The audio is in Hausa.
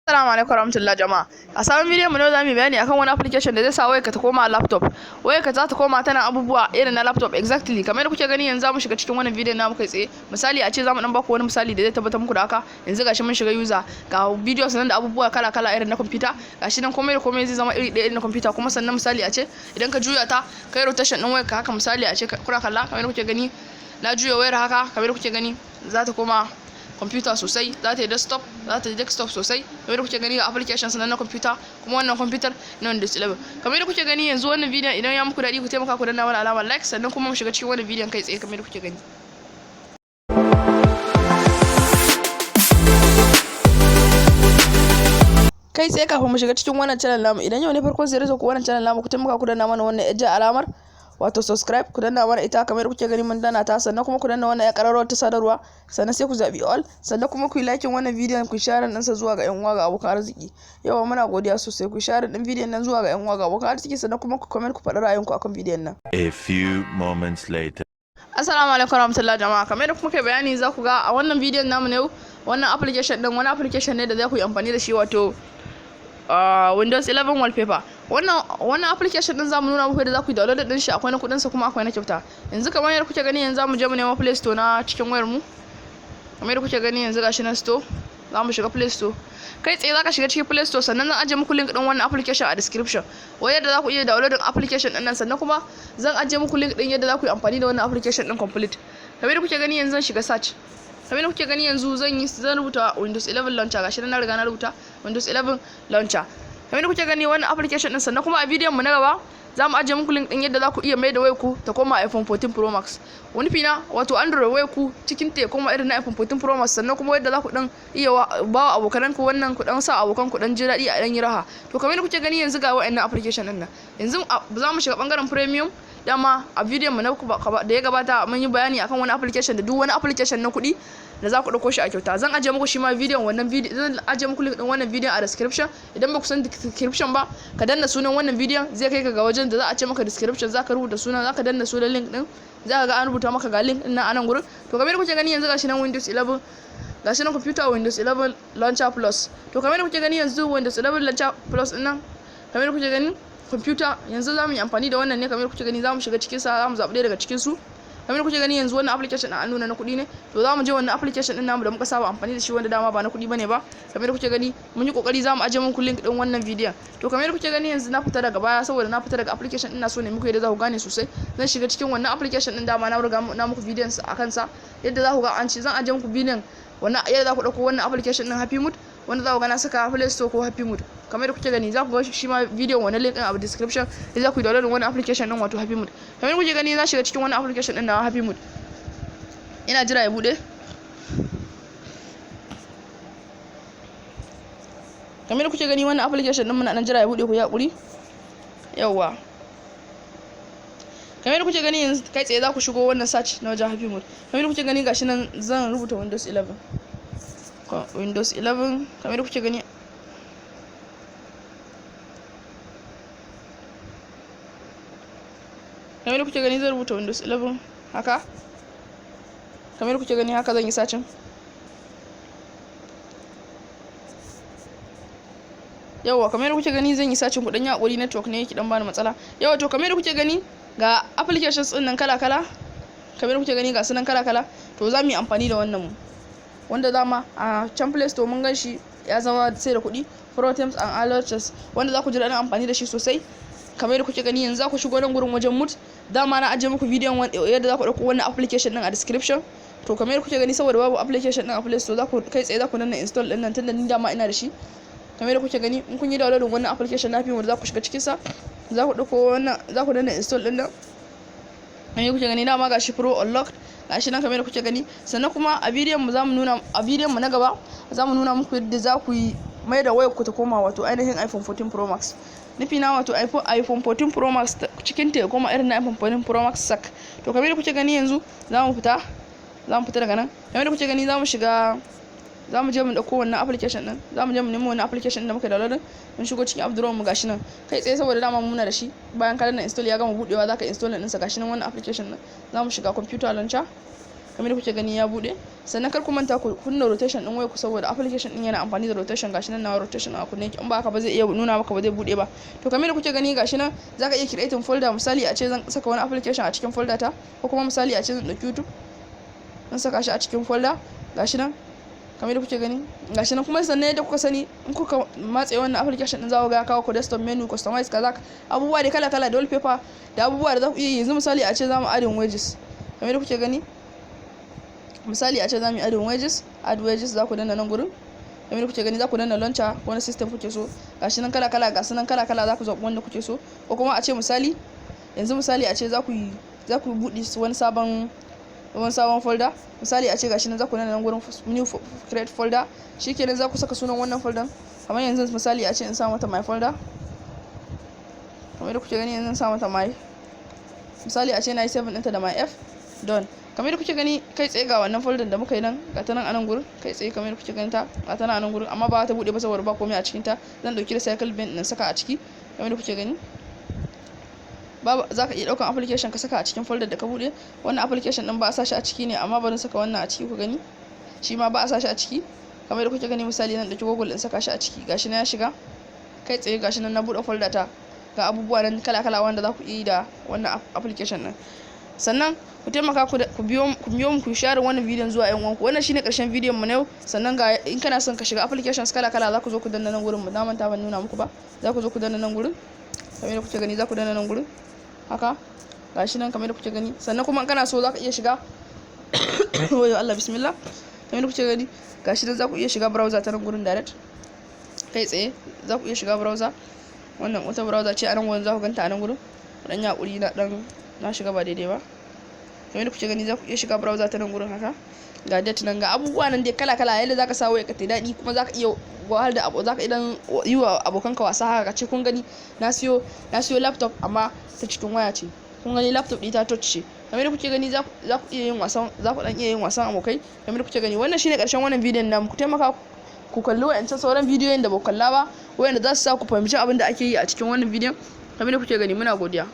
Assalamu alaikum warahmatullahi jama'a. A sabon bidiyon mu na yau zamu yi bayani akan wani application da zai sa wayarka ta koma laptop. Wayarka za ta koma tana abubuwa irin na laptop exactly. Kamar yadda kuke gani, yanzu zamu shiga cikin wannan bidiyon namu kai tsaye. Misali a ce zamu dan baku wani misali da zai tabbatar muku da haka. Yanzu gashi mun shiga user, ga videos nan da abubuwa kala kala irin na computer. Gashi nan komai da komai zai zama iri ɗaya irin na computer. Kuma sannan misali a ce idan ka juya ta, kai rotation din wayarka haka, misali a ce kuna kalla, kamar yadda kuke gani na juya wayar haka, kamar yadda kuke gani za ta koma computer sosai, za ta yi desktop, za ta yi desktop sosai. Kamar yadda kuke gani, ga applications nan na computer, kuma wannan computer na Windows 11. Kamar yadda kuke gani yanzu, wannan bidiyon idan ya muku daɗi, ku taimaka ku danna mana alamar like, sannan kuma mu shiga cikin wannan bidiyon kai tsaye. Kamar yadda kuke gani, kai tsaye kafin mu shiga cikin wannan channel namu, idan yau ne farkon ziyartar ku wannan channel namu, ku taimaka ku danna mana wannan jar alamar, wato subscribe, ku danna mana ita. Kamar kuke gani mun danna ta. Sannan kuma ku danna wannan ya ƙararrawar ta sadarwa, sannan sai ku zabi all, sannan kuma ku yi like wannan bidiyon, ku share ɗinsa zuwa ga yan uwa ga abokan arziki. Yawa, muna godiya sosai. Ku share ɗin bidiyon nan zuwa ga yan uwa ga abokan arziki, sannan kuma ku comment, ku faɗi ra'ayinku akan bidiyon nan. A few moments later. Assalamu alaikum warahmatullahi jama'a. Kamar yadda kuka bayani, za ku ga a wannan bidiyon namu ne, wannan application din wani application ne da za ku yi amfani da shi, wato Windows 11 wallpaper. Wannan application din zamu nuna muku yadda za ku yi download din shi. Akwai na kudin sa kuma akwai na kyauta. Yanzu kamar yadda kuke gani, yanzu zamu je mu nemo Play Store na cikin wayar mu. Kamar yadda kuke gani, yanzu gashi na store, zamu shiga Play Store kai tsaye. Zaka shiga cikin Play Store, sannan zan aje muku link din wannan application a description, wai yadda za ku iya downloading application din nan. Sannan kuma zan aje muku link din yadda za ku yi amfani da wannan application din complete. Kamar yadda kuke gani, yanzu zan shiga search. Kamar yadda kuke gani, yanzu zan rubuta Windows 11 launcher. Gashi nan na riga na rubuta Windows 11 launcher. Kamar yadda kuke gani, wannan application din. Sannan kuma a bidiyon mu na gaba za mu ajiye muku link din yadda za ku iya mai da wayar ku ta koma iPhone 14 Pro Max. Wani fina, wato Android wayar ku cikin ta koma irin na iPhone 14 Pro Max. Sannan kuma yadda za ku dan iya ba wa abokan ku wannan, ku dan sa abokan ku dan ji daɗi a dan yi raha. To, kamar yadda kuke gani, yanzu ga wa'annan application din nan. Yanzu za mu shiga bangaren premium. Dama a bidiyon mu na da ya gabata mun yi bayani akan wani application da duk wani application na kuɗi da za ku ɗauko shi a kyauta. Zan ajiye muku shi ma bidiyon wannan bidiyon, zan ajiye muku link din wannan bidiyon a description. Idan ba ku san description ba, ka danna sunan wannan bidiyon, zai kai ka ga wajen da za a ce maka description. Za ka rubuta sunan, za ka danna sunan link din, za ka ga an rubuta maka ga link din nan a nan gurin. To, kamar yadda kuke gani, yanzu gashi nan Windows 11, gashi nan computer Windows 11 Launcher Plus. To, kamar yadda kuke gani, yanzu Windows 11 Launcher Plus din nan, kamar yadda kuke gani, computer, yanzu za mu yi amfani da wannan ne. Kamar yadda kuke gani, za mu shiga cikin sa, za mu zaɓi ɗaya daga cikin su. Kamar kuke gani, yanzu wannan application an nuna na kuɗi ne. To, za mu je wannan application din namu da muka saba amfani da shi, wanda dama ba na kuɗi bane ba. Kamar kuke gani, mun yi kokari, za mu aje muku link din wannan bidiyon. To, kamar kuke gani, yanzu na fita daga baya saboda na fita daga application din, na so ne muku yadda za ku gane sosai. Zan shiga cikin wannan application din, dama na riga na muku bidiyon sa akan sa, yadda za ku ga an ci. Zan aje muku bidiyon wannan, yadda za ku dauko wannan application din HappyMod, wanda za ku ga na saka Play Store ko HappyMod. Kamar yadda kuke gani, za ku ga shi ma bidiyon wannan link din a description da za ku yi download wannan application din, wato HappyMod. Kamar yadda kuke gani, za shiga cikin wannan application din na HappyMod. Ina jira ya bude. Kamar yadda kuke gani, wannan application din muna nan jira ya bude, ku yi hakuri. Yawwa, kamar yadda kuke gani, yanzu kai tsaye za ku shigo wannan search na wajen HappyMod. Kamar yadda kuke gani, gashi nan zan rubuta Windows 11, Windows 11. Kamar yadda kuke gani, kamar yadda kuke gani, zan rubuta Windows 11 haka. Kamar yadda kuke gani, haka zan yi searching. Yawwa, kamar yadda kuke gani, zan yi searching. Ku dan yi hakuri, network ne yake dan bani matsala. Yawwa, to, kamar yadda kuke gani, ga applications din nan kala kala. Kamar yadda kuke gani, ga su nan kala kala. To, za mu yi amfani da wannan mu wanda dama a can Play Store mun gan shi ya zama sai da kuɗi, Pro Themes and Alerts, wanda za ku ji daɗin amfani da shi sosai. Kamar yadda kuke gani, yanzu za ku shigo nan gurin wajen mod. Dama na ajiye muku bidiyon yadda za ku ɗauko wannan application din a description. To, kamar yadda kuke gani, saboda babu application din a Play Store, za ku kai tsaye za ku danna install din nan, tunda ni dama ina da shi. Kamar yadda kuke gani, in kun yi downloading wannan application na wanda za ku shiga cikin sa, za ku ɗauko wannan, za ku danna install din nan. Kamar yadda kuke gani, dama gashi Pro Unlocked, gashi nan kamar yadda kuke gani. Sannan kuma a bidiyon mu zamu nuna, a bidiyon mu na gaba zamu nuna muku yadda za ku yi mai da wayar ku ta koma wato ainihin iPhone 14 Pro Max. Nufi na, wato iPhone 14 Pro Max cikin ta ya koma irin na iPhone 14 Pro Max sak. To, kamar yadda kuke gani, yanzu za mu fita daga nan. Kamar yadda kuke gani, za mu shiga, za mu je mu dauko wannan application din, za mu je mu nemo wannan application din da muka download. Mun shigo cikin app drawer mu, gashi nan kai tsaye, saboda dama muna da shi. Bayan ka danna install ya gama budewa, zaka install din sa. Gashi nan wannan application din. Za mu shiga computer launcher. Kamar da kuke gani, ya bude. Sannan kar ku manta ku kunna rotation din wayar ku, saboda application din yana amfani da rotation. Gashi nan na rotation a kunne, in ba haka ba zai iya nuna maka, ba zai bude ba. To, kamar da kuke gani, gashi nan zaka iya creating folder. Misali a ce zan saka wani application a cikin folder ta, ko kuma misali a ce zan dauki YouTube zan saka shi a cikin folder. Gashi nan kamar da kuke gani, gashi nan kuma. Sannan yadda kuka sani, in kuka matse wannan application din, za ku ga ya kawo ku desktop menu, customize, kaza, abubuwa da kala kala, da wallpaper, da abubuwa da za ku iya yi. Yanzu misali a ce za mu adding widgets. Kamar da kuke gani, misali a ce za mu yi adding widgets, add widgets, za ku danna nan gurin. Kamar da kuke gani, za ku danna launcher ko na system kuke so. Gashi nan kala kala, gasu nan kala kala, za ku zaɓi wanda kuke so. Ko kuma a ce misali yanzu, misali a ce za ku buɗe wani sabon folder. Misali a ce gashi nan, za ku danna nan gurin new, create folder. Shikenan, za ku saka sunan wannan folder. Kamar yanzu misali a ce in sa mata my folder. Kamar da kuke gani, yanzu in sa mata my, misali a ce na yi 7 ɗinta da my f, done. Kamar da kuke gani, kai tsaye ga wannan folder da muka yi nan, ga ta nan a nan gurin kai tsaye. Kamar da kuke gani ta, ga ta nan a nan gurin, amma ba ta bude ba saboda ba komai a cikin ta. Zan dauki recycle bin in saka a ciki. Kamar da kuke gani, babu. Za ka iya daukan application ka saka a cikin folder da ka bude. Wannan application din ba a sa shi a ciki ne, amma bari saka wannan a ciki ku gani. Shi ma ba a sa shi a ciki. Kamar da kuke gani, misali nan dauki Google in saka shi a ciki. Gashi na ya shiga kai tsaye. Gashi nan na bude folder ta, ga abubuwa nan kala kala wanda za ku yi da wannan application din. Sannan ku taimaka ku biyo mu, ku share wannan bidiyon zuwa yan uwanku. Wannan shine karshen bidiyon mu na yau. Sannan ga in kana son ka shiga applications kala kala, za ku zo ku danna nan gurin. Mu na manta ban nuna muku ba. Za ku zo ku danna nan gurin. Kamar yadda kuke gani, za ku danna nan gurin haka. Gashi nan kamar yadda kuke gani. Sannan kuma in kana so za ka iya shiga, wayo Allah, bismillah. Kamar yadda kuke gani, gashi nan za ku iya shiga browser ta nan gurin direct. Kai tsaye za ku iya shiga browser. Wannan wata browser ce a nan gurin, za ku ganta a nan gurin. Dan yakuri, na dan na shiga ba daidai ba. Kamar yadda kuke gani, za ku iya shiga browser ta nan gurin haka. Ga date nan, ga abubuwa nan dai kala kala, yadda zaka sa waya ka ta daɗi. Kuma zaka iya wahal da abu, zaka idan yi wa abokanka wasa haka, ka ce, "Kun gani, na siyo laptop, amma ta cikin waya ce. Kun gani, laptop ɗita touch ce." Kamar yadda kuke gani, za ku iya yin wasan, za ku dan iya yin wasan abokai. Kamar yadda kuke gani, wannan shine karshen wannan bidiyon namu. Ku taimaka ku kalli wa'ancan sauran bidiyoyin da ba ku kalla ba, wayanda za su sa ku fahimci abin da ake yi a cikin wannan bidiyon. Kamar yadda kuke gani, muna godiya.